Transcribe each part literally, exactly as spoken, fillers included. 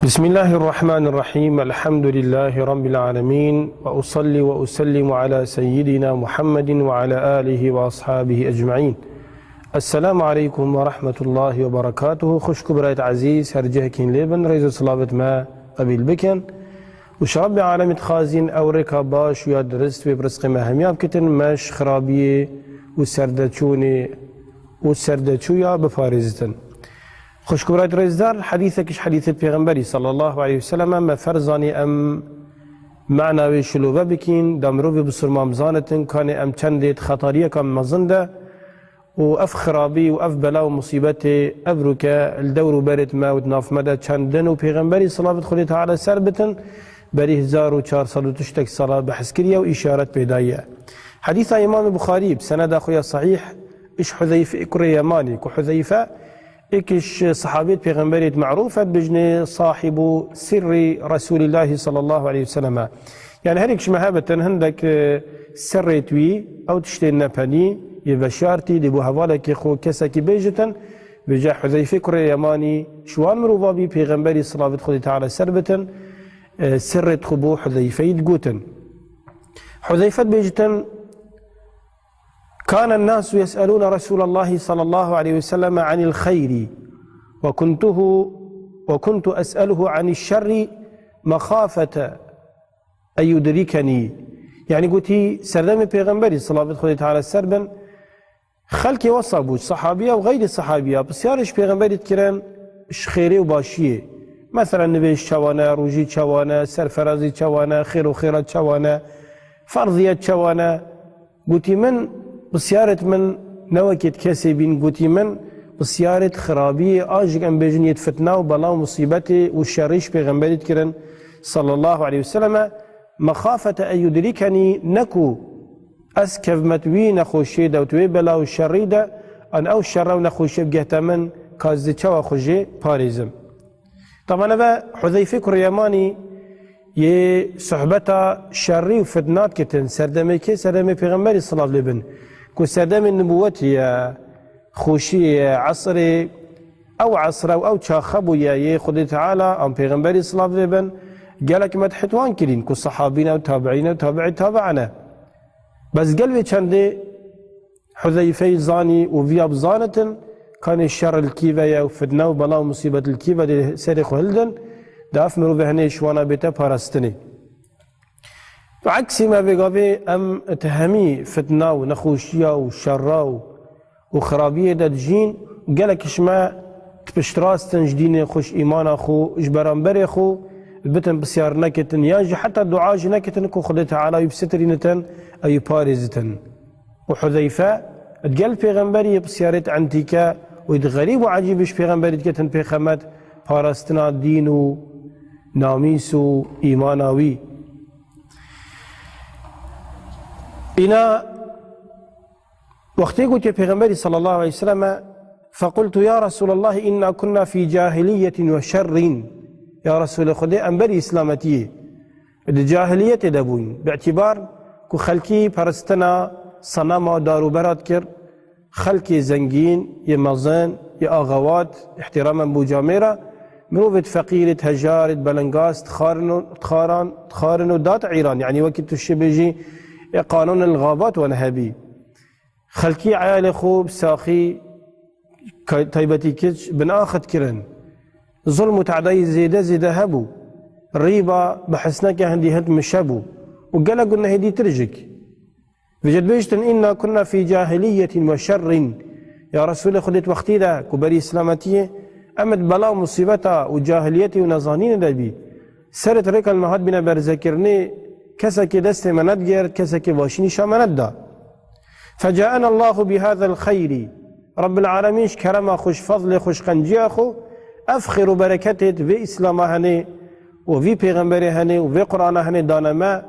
بسم الله الرحمن الرحيم. الحمد لله رب العالمين. وأصلي وأسلم على سيدنا محمد وعلى آله وأصحابه أجمعين. السلام عليكم ورحمة الله وبركاته. Xwişk û birayet ezîz, her cihekîn lê bin, rêz û silavêt me qebîl bikin. Û ji Rabbê Alemî dixwazîn ew rêka baş û ya dirist wê bi rizqê me hemiya bikitin, me ji xirabiyê û serdeçûnê û serdeçûya biparêzitin. Xwişk û birayet rêzdar, hedîsek ji hedîsê Pêxemberî sallallahu aleyhi ve sellem me ferz zanî em mana wê şilove bikîn, da mirovê bisurman bizanitin, kanê em çendê di xetariyeka mezin de û ev xirabî û ev bela û musîbetê evroke li dewr û berêt me û di nav me de çendin û Pêxemberî, silavêt Xwedê Teala ser bitin, berî hezar û çar sed û tiştek sala behs kiriye û îşaret pê daye. Hedîsa Îmamê Buxarî bi seneda xwe ya sahîh, ji Huzeyfê kurê Yemanî, ku Huzeyfe êk ji sehabêt Pêxemberê di merûf e, dibêjinê sahîbu sirrî Resûlîllahî sallallahu aleyhi ve sellem e. Yani her yek ji me hebitin hindek, e, sirrêt wî, ew tiştên nepenî, yê veşartî, dê bo hevalekê xwe kesekî bêjitin, vêca Huzeyfê kurê Yemanî ji wan mirova bî, Pêxemberî silavêt Xwedê Teala ser bitin, e, sirrêt xwe bo Huzeyfeyî digotin. Huzeyfe dibêjitin, كان الناس يسألون رسول الله صلى الله عليه وسلم عن الخير، وكنته، وكنت أسأله عن الشر مخافة أن يدركني. Yani gotî, serdemê Pêxemberî, silavêt Xwedê Teala ser bin, xelkê wesa bû, sahabiya û xeyrî sahabiya, pisyarê ji Pêxemberî dikirin, ji xêrê û başiyê. Mesela nivêj çawa ne, rojî çawa ne, serferazî çawa ne, xêr û xêra çawa ne, ferziyet çawa ne. Gotî min, pisyarêt min ne wekî di kesê bîn, gotî min, pisyarêt xirabiyê, a jî em bêjin yêt fitna û bela û musîbetê û şerî ji Pêxemberî dikirin, sallallahu aleyhi ve selleme, mexafete en yudrîkenî, ne ku ez kevmet wî nexweşiyê de û di wê bela û şerî de, an ew şerre û nexweşiyê bigehte min, ka ez dê çawa xwe jê parêzim. Taban eve Huzeyfê kurê Yemanî yê sohbeta şerî û fitna dikitin, serdemê kê? Serdemê Pêxemberî silav lê bin, ku serdemê nibûwetê ye, xweşiyê ye, esrê, ew esre û ew çax hebûye yê Xwedê Teala an Pêxemberî silav lê bin, gelek medhê wan kirîn, ku sehabî ne û tabiî ne û tabiî tabiî ne. Bes gel vê çendê Huzeyfeyî zanî û viya bizanitin, kanê şer li kî ve ye û fitne û bela û musîbet li kî ve dê serê xwe hildin, da ev mirovê henê ji wana bête parastinê. Bi eksî me vê gavê em di hemî fitna û nexweşiya û şerra û, û xirabiyê de dijîn, gelek ji me dipiştrastin ji dînê xwe, ji îmana xwe, ji beramberê xwe, bitin pisyar nekitin, yan jî heta dua jî nekitin ku Xwedê Teala wî bisitirînitin, ew wî parêzitin. Û Huzeyfe, digel Pêxemberî yê pisyarêt entîke û di xerîb û ecîbî ji Pêxemberî diketin pêxemet parastina dîn û namîs û îmana wî. Îna wextê gotiye Pêxemberî sallallahu aleyhi ve selleme, فقلت يا رسول الله إنا كنا في جاهلية وشر. Ya Resulê Xwedê, em berî îslametiyê di cahiliyetê de bûn, bi îtîbar ku xelkî peristina senema û dar û bera dikir, xelkê zengîn, yê mezin, yê axewat, îhtîramen bo camêra, mirovêt feqîrêt, hejarêt, belengaz, dixarin û, dixaran, dixarin û dat îran, yanî wekî tu şibêjî, ê qanûnên xabat wan hebî. Xelkî eyalê xwe bi saxî, kay-, taybetî kiç, bin ax dikirin. Zulm û tedayî zêde zêde hebû. Rîba bi hisneke hindî hind mişe bû. Û gelek gunehê dîtir jî. Vêca dibêjtin, "Inna kunna fî cahilîyetin we şerrin." Ya Resûlê Xwedê, di wextî de ku berî îslametiyê, em di bela û musîbeta û cahiliyetê û nezanînê de bî. Serê rêka li me hat bîne berzekirinê, kesekê destê me nedigirt, kesekê başî nîşa me nedida. Feca'ena Allahu bi hazel xeyri. Rabbil Alemîn ji kerema xwe, ji fezlê xwe, ji qenciya xwe, ev xêr û bereketê di vê Îslama henê û vî Pêxemberê henê û vê Qur'ana henê dane me.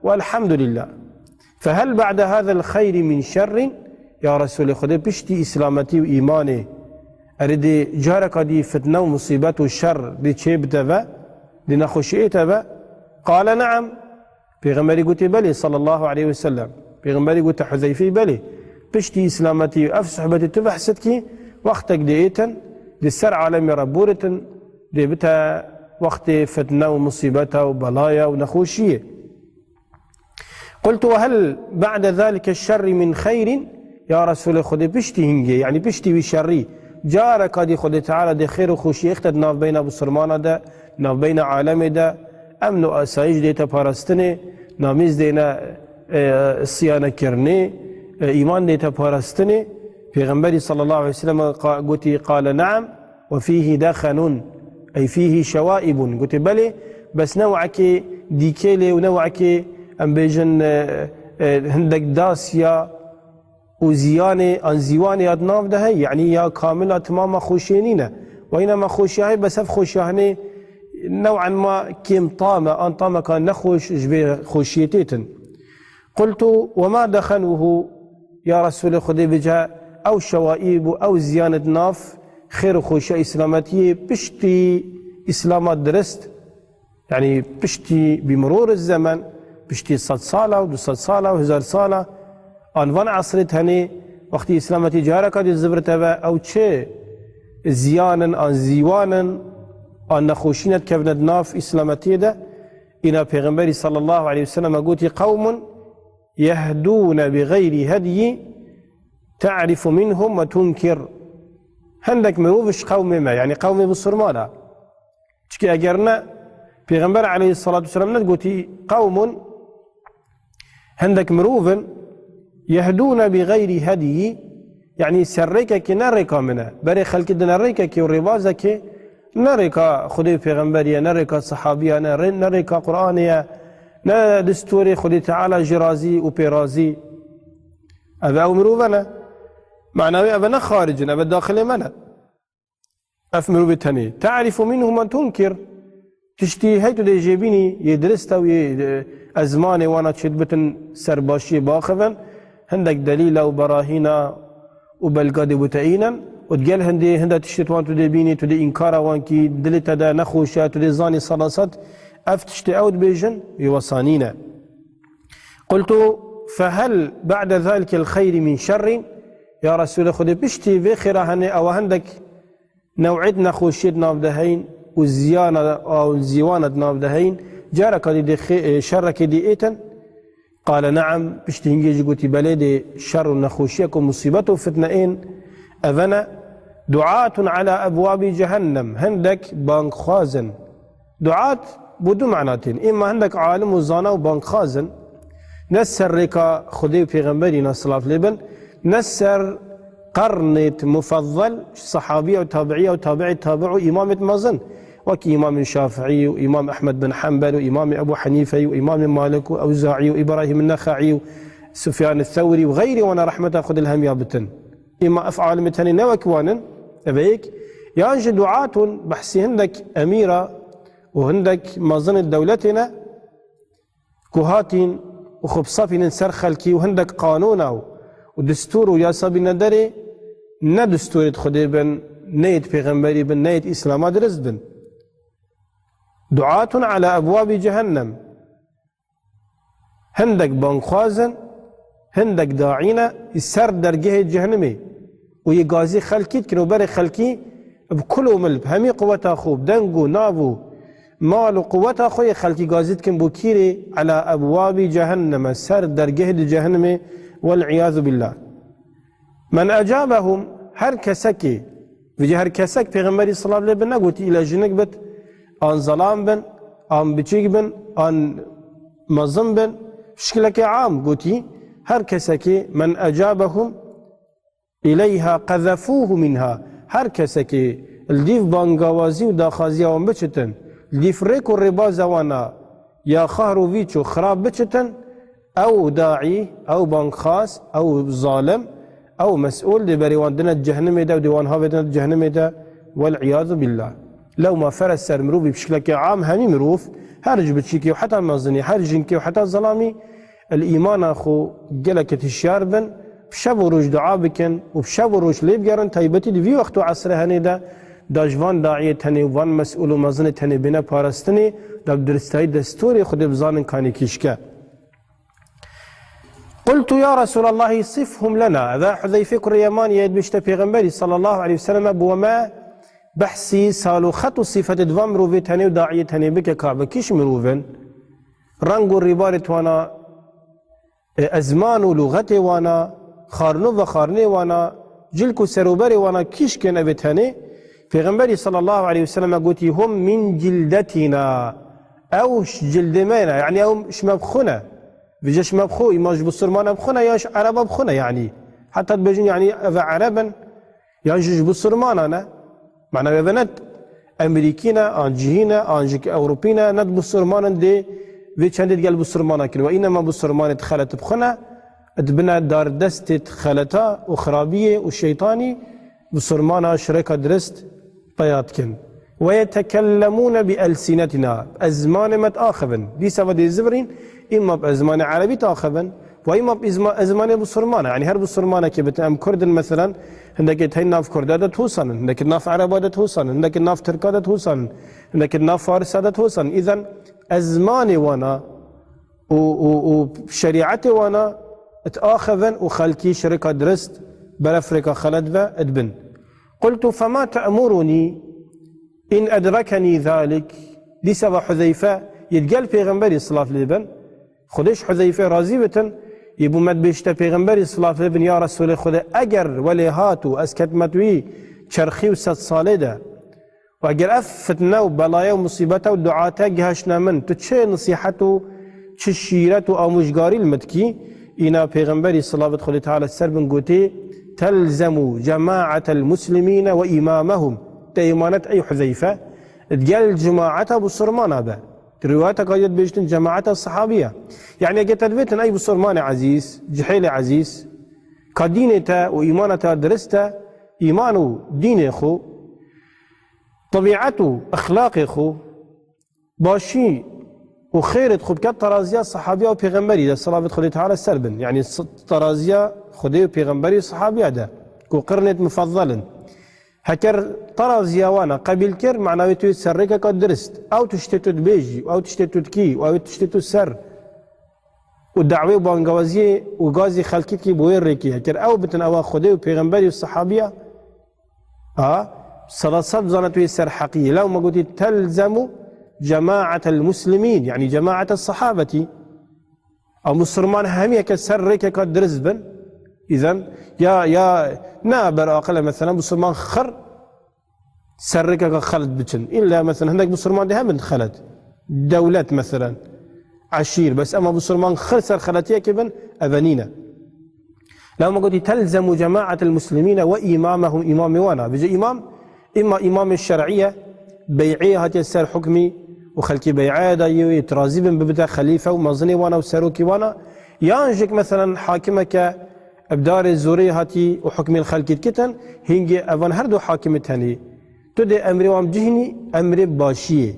Welhamdulillah. Fehel ba'de hazel xeyri min şerrin? Ya Resûlê Xwedê, piştî îslametî û îmanê, erê dê careka dî fitne û musîbet û şer dê çê bite ve, dê nexweşî ête ve? Qale ne'em. Pêxemberî gotê, belê, sallallahu aleyhi ve sellem. Pêxemberî gote Huzeyfeyî, belê. Piştî îslametî û ev sohbetê tu behs dikî, wextek dê êtin, dê ser alemê re bûritin, dê bite wextê fitne û musîbeta û belaya û nexweşiyê. قلت: وهل بعد ذلك الشر من خير؟ Ya Resûlê Xwedê, piştî hingê, yanî piştî wî şerî, careka dî Xwedê Teala dê xêr û xweşiyê ixte di navbeyna bisurmana de, navbeyna alemê de, emn û asayîş dête parastinê, namîz dêne, e, siyane kirinê, e, îman dête parastinê. Pêxemberî sallallahu aleyhi ve sellem qa-, gotî, قال: نعم، وفيه دخن، أي فيه شوائب. Gotê, belê, bes newekê dîkêlê û newekê, em bêjin, e, e, hindek dasiya û ziyanê, an zîwanê ya di nav de heye, yanî ya kamila timama xweşiyê nîne. Weyna me xweşiya heye, bes ev xweşiya hinê new'en ma kêm tam e, an tameka nexweş ji vê xweşiyê têtin. قلت: وما دخنه؟ Ya Resûlê Xwedê, vêca ew şewaîb û ew ziyanê di nav xêr û xweşiya îslametiyê piştî îslama dirist, yanî piştî bîmirûr zemen, piştî sed sala û du sed sala û hezar sala, an van esrê tenê, wextî îslametî careka dî zivirteve, ew çi ziyan in, an zîwan in, an nexweşîne dikevine di nav îslametiyê de? Îna Pêxemberî sallallahu aleyhi ve sellem gotî: قوم يهدون بغير هدي تعرف منهم وتنكر. Hindek mirov ji qewmê me, yanî qewmê bisurmana. Çikî eger ne, Pêxember aleyhissalatu vesselam ne gotî: قوم, hindek mirov in, يهدون بغير هدي, yanî ser rêkekê ne rêka min e. Berê xelkê dine rêkekê û rêbazekê, ne rêka Xwedê û Pêxemberî ye, ne rêka sehabîyan e, rê-, ne rêka Qur'anê ye, ne distûrê Xwedê Teala jî razî û pê razî. Ev ew mirove ne. Mana wê ev ne xaric in, ev daxilê me ne. Ev mirovê tenê. تعرف منهم وتنكر. Tiştî hey tu dê jêbînî, yê dirist e û yê, e, ezmanê wana çêdibitin ser başiyê biaxivin. Hindek delîla û berahîna û belga dê biteînin. Û digel hindê, hinda tiştê tu wan tu dê bînî, tu dê înkara wan kî, dilê te de nexweş e, tu dê zanî sala sed ev tiştê ew dibêjin, wê wesa nîne. قلت: فهل بعد ذلك الخير من شر؟ Ya Resûlê Xwedê, piştî vê xêra henê ewa hindek new'êt nexweşiyê di nav de heyn û ziyana, a, zîwana di nav de heyn, careka dî dê xê-, e, şerrekê dî êtin? قال: نعم. Piştî hingê jî gotî, belê, dê şer û nexweşiyek û musîbet û fitne ên. Ev ne: دعاة على أبواب جهنم. Hindek bangxwaz in. Duat bo du mana tên. Êma hindek alim û zana û bangxwaz in. Ne ser rêka Xwedê û Pêxemberî, na silav lê bin, ne ser qernêt mufazzal, sehabî û tabiî û tabiî tabiî û îmamêt mezin. Wekî Îmamê Şafiî û Îmam Ehmed bin Hanbel û Îmamê Ebû Henîfe û Îmamê Malik û Ewzaî û Îbrahîm Nexeî û Sufyan Thewrî û xeyrî wana rehmeta Xwedê li hemiya bitin. Êma ev alimê tenê ne wek wan in, ev e yek. Yan jî duatun behsî hindek emîra û hindek mezinê dewletê ne ku hatîn û xwe bisafînin ser xelkî û hindek qanûna û, û distûr û yasa bîne derê, ne distûrêt Xwedê bin, ne yêt pêxemberî bin, ne yêt îslama dirist bin. Duatun ala ebwabî cehennem. Hindek bangxwaz in, hindek daî ne, yê ser dergehê cehenimê û yê gazî xelkî dikin û berê xelkî bi kul û mil, bi hemî quweta xwe, bi deng û nav û mal û quweta xwe yê xelkî gazî dikin bo kîrê, ala ebwabî cehenneme, ser dergehê di cehenimê, wel îyazu billah. Men ecabehum, her kesekê, vêca her kesek Pêxemberî silav lê bi negotî île jinik bit, an zelam bin, an biçîk bin, an mezin bin, şikileke am gotî, her kesekê men ecabehum îleyha qezefûhu minha, her kesekê li dîv bangawazî û daxwaziya wan biçitin, li dîv rêk û rêbaza wana ya xahr û vîç û xirab biçitin, ew daî, ew bangxwaz, ew zalim, ew mesûl dê berê wan dine cehenimê de û dê wan havêdine cehenimê de, wel îyazu billah. Lewma fere ser mirovî bi şikileke am hemî mirov, her ji biçîkê û heta mezinî, her jinkê û heta zelamî, li îmana xwe gelekî hişyar bin, bi şev û roj dua bikin û bi şev û roj lê bigerin, taybetî di vî wext û esrê henê de, da ji van daîyê tenê û van mesûl û mezinê tenê bêne parastinê, da bi diristayî destûrê Xwedê bizanin kanê kîşke. قلت يا رسول الله صفهم لنا. Eve Huzeyfê kurê Yemanî ye, dibêjte Pêxemberî sallallahu aleyhi ve sellem bo me behsî sal û xet û sîfetê di van mirovê tenê û daiyê tenê bike ka bi kîş mirov in, reng û rîbarê wana, e, ezman û lûxetê wana, xarno ve xarnê wana, cilk û serûberê wana kîşk in evê tenê. Pêxemberî sallallahu aleyhi ve sellem gotî, "Hum min cildetina." Ew ji cildê me ne, yanî ew ji me bi xwe ne. Vêce ji me bi xwe, îma ji bisurmana bi xwe ne, ya ji ereba bi xwe ne, yanî. Heta dibêjin, yanî ev ereb in, yan jî ji bisurmana ne. Mena wê ne Emerîkî ne, an cihî ne, an jî Ewropî ne, ne bisurman in dê vê çendê digel bisurmana kin. Ve înema bisurmanê di xelet bi xwe ne, dibine dardestê xeleta û xirabiyê û şeytanî bisurmana şireka dirist peya dikin. Ve yetekellemûne bi elsinetina, ez zimanê me diaxivin. Dîsa ve dê zivirîn, îma bi zimanê erebî diaxivin. Ve îma bi zima-, zimanê bisurmana, yanî her bisurmanekê bitin, em kurd in meselen, hindekê tey nav kurda de dihosanin, hindekê nav ereba de dihosanin, hindekê nav tirka de dihosanin, hindekê nav farisa de dihosanin. Îzen ez zimanê wana û, û, û şerîetê wana diaxivin û xelkî şirika dirist berefrêka xelet ve dibin. Qultu fema te'murunî in edrekenî zalik. Dîsa ve Huzeyfe yê digel pêxemberî silav lê bin. Xwedê ji Huzeyfe razî bitin, yê bû me dibêjte pêxemberî silav lê bin, ya Resûlê Xwedê, eger welê hat û ez ketme tu wî çerxî û sed salê de, û eger ev fitne û belaye û musîbete û dua te giheştine min, tu çi nesîhet û çi şîret û amûjgarî li min dikî? Îna pêxemberî silavet Xwedê Teala ser bin gotê, "Telzemu cemaetel muslimîne ve îmamehum." Te emanet ey Huzeyfe, digel cemaeta bisurmana be. Di rîwayeteka yê dibêjtin cemaeta sahabiye. Yanî eger te dibêtin ey bisurmanê ezîz, cihêlê ezîz, ka dînê te û îmana te dirist e, îman û dînê xwe, tebîet û exlaqê xwe, başî û xêrê xwe bike teraziya sahabiya û pêxemberî de, silavet Xwedê Teala ser bin. Yanî s-, teraziya Xwedê û pêxemberî û sahabiya de, ku qirnêt mufezzal in. Heker teraziya wana qebîl kir, mena wê tu yê ser rêkeka dirist. Ew tiştê tu dibêjî, ew tiştê tu dikî, ew tiştê tu ser û dawê û bangawaziyê û gazî xelkî dikî bi wê rêkê. Heker ew bitin ewa Xwedê û pêxemberî û sahabiya, a, seda sed bizane tu yê ser heqî yê. Lewma gotî, "Telzemu cemaetel muslimîn", yanî cemaetel sahabetî. A, musulman hemiyeke ser rêkeka dirist bin. Îzen, ya, ya, ne ber aqile, mesela, musulman xir ser rêkeka xelet biçin. Îlla, mesela, hindek musulman dê hebin xelet. Dewlet, mesela, eşîr. Bes ema musulman xir ser xeletiyekê bin, eve nîne. Lewma gotî, "Telzemu cemaetel muslimîne ve îmamehum", îmamê wana. Bêje îmam, îma îmamê şer'î ye, bey'ê hatiye ser hukmî û xelkî bey'aya dayî wê, itirazî bin bibite xelîfe û mezinê wana û serokî wana, yan jî, meselen, hakimeke bi darê zorê hatî û hukmê li xelkî dikitin, hingê evan her du hakimî tenê. Tu dê emrê wan bicihînî, emrê başiyê.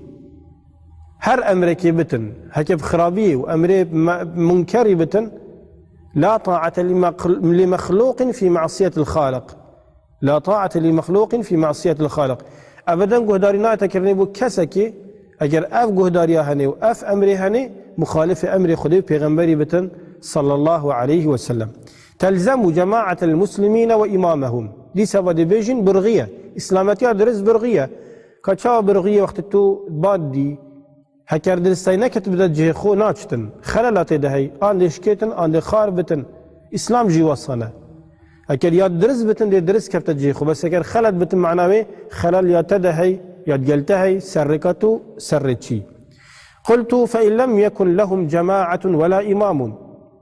Her emrekê bitin, heke bi xirabiyê û emrê me-, munkerî bitin, "La taate li mex-, li mexluqin fî masiyetil xaliq." "La taate li mexluqin fî masiyetil xaliq." Ev deng guhdarî nayete kirinê bo kesekê, eger ev guhdariya hene û ev emrê hene, muxalifê emrê Xwedê û Pêxemberî bitin, sallallahu aleyhi ve sellem. "Telzemu cemaetel muslimîne ve îmamehum." Dîsa va dê bêjin birxiye. Îslametiya dirist birxiye. Ka çawa birxiye wextê tu bad dî, Heker diristay neketibide cihê xwe naçitin. Xelela tê de hey. An dê şikêtin, an dê xar bitin. Îslam jî wesa ne. Heker ya dirist bitin, dê dirist kefte cihê xwe. Bes heker xelet bitin, mana wê xelel ya te de hey, ya digel te hey, ser rêka tu, ser rê çî. Qultu fe in lem yekun lehum cemaetun ve la imamun.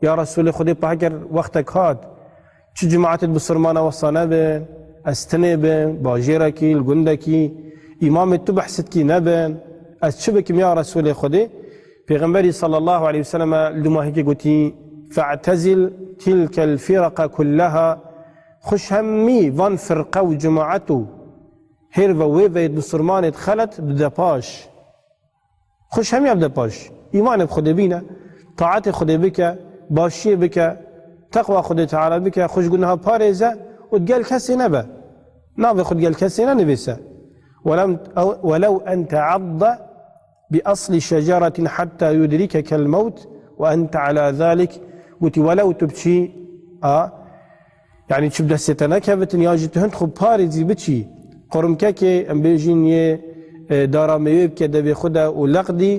Ya Resulê Xwedê, pa heker wextek hat, Çi cemaetê bisurmana wesa nebin, ez tinê bin, bajêrekî, li gundekî, îmamê tu behsitkî nebin, ez çi bikim ya Resûlê Xwedê? Pêxemberî sallallahu aleyhi ve sellem li dûma hêkê gotî, "Fe'tezil tilkel firaka kulleha", xwe ji hemî van firqe û cemaet û hêr ve wê veyt bisurmanê xelet bide paş. Xwe ji hemiya bide paş. Îmanê bi Xwedê bîne, taetê Xwedê bike, başiyê bike, teqwa Xwedê Teala bike, xwe ji guneha parêze û digel kesê nebe. Navê xwe digel kesê nenivîse. Welem-, ew-, welew en teadde bi asli şeceretin hatta yudrikekel mewt ve ente ala zalik. Gotî, welew tu biçî, a, Yanî çi bi destê te nekevitin, yan jî tu hin xwe parêzî biçî Qurmkekê, em bêjin yê, e, dara meywe bike devê xwe de û leqdî,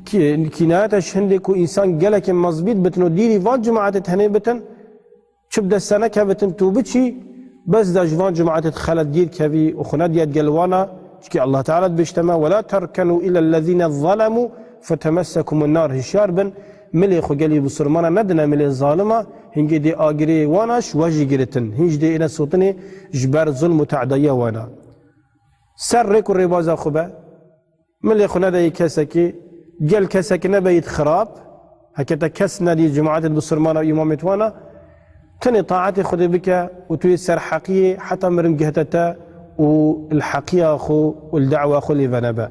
ki-, kînayeta ji hindê ku însan gelekê mezbît bitin û dîrî van cemaetê tenê bitin, çi bi dest te nekevitin tu biçî, bes de ji van cemaetê xelet dîr kevî û xwe nediye digel wana, çikî Allah Teala dibêjte me, "Wela terkenu ilellezîne zalemu fetemessekumun nar." Hişyar bin, milê xwe gelî bisurmana nedine milê zalima, hingê dê agirê wana ji we jî giritin. Hîn ji dê êne sotinê ji ber zulm û te'dayiya wana. Ser rêk û rêbaza xwe be, milê xwe nedeyî kesekî, gel kesekî nebeyît xirab, heke te kes nedî cemaetê bisurmana û îmamêt wana, tenê taetê Xwedê bike û tu yê ser heqiyê heta mirin gihete te û li heqiya xwe û li da'wa xwe lê venebe.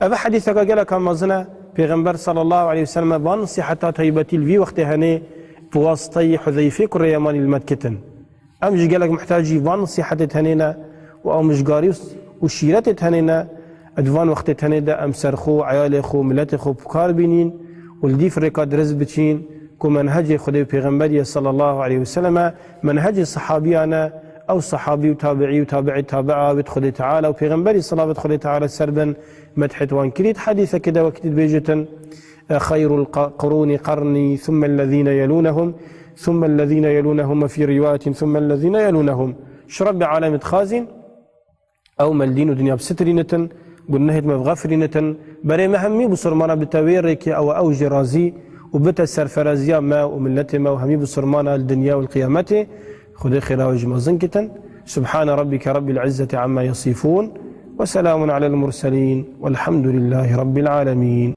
Ev hedîseka geleka mezin e, Pêxember sallallahu aleyhi ve sellem van nesîheta taybetî li vî wextê henê bi wasiteyî Huzeyfê kurê Yemanî li me dikitin. Em jî gelek mihtacî van nesîhetê tenê ne û amijgarî û şîretê tenê ne. Di van wextê tenê de em ser xwe, eyalê xwe, miletê xwe bi kar bînîn û li dîf rêka dirist biçîn ku menhecê Xwedê û Pêxemberî ye sallallahu aleyhi ve selleme, menhecê sehabiyan e, ew sehabî û tabiî û tabiî tabi'a wê di Xwedê Teala û Pêxemberî, selavet Xwedê Teala ser bin, medhê wan kirît. Hedîsekê de wekî dibêjitin, "Xeyrul qa-, qurûnî qernî, thumme ellezîne yelûnehum, thumme ellezîne yelûnehum ve fî rîwayetin thumme ellezîne yelûnehum." Ji Rebbê alemê dixwazîn, ew me li dîn û dinya bisitirînitin, gunehêt me bixefirînitin, berê me hemî bisurmana bite wê rêkê, ew e ew jê razî û bite serferaziya me û miletê me û hemî bisurmana li dinya û li qiyametê. Xwedê xêra wê ji me zin kitin. Subhane Rabbike Rabbil İzzeti amma yasifun ve selamun alel murselin velhamdülillahi Rabbil alemin.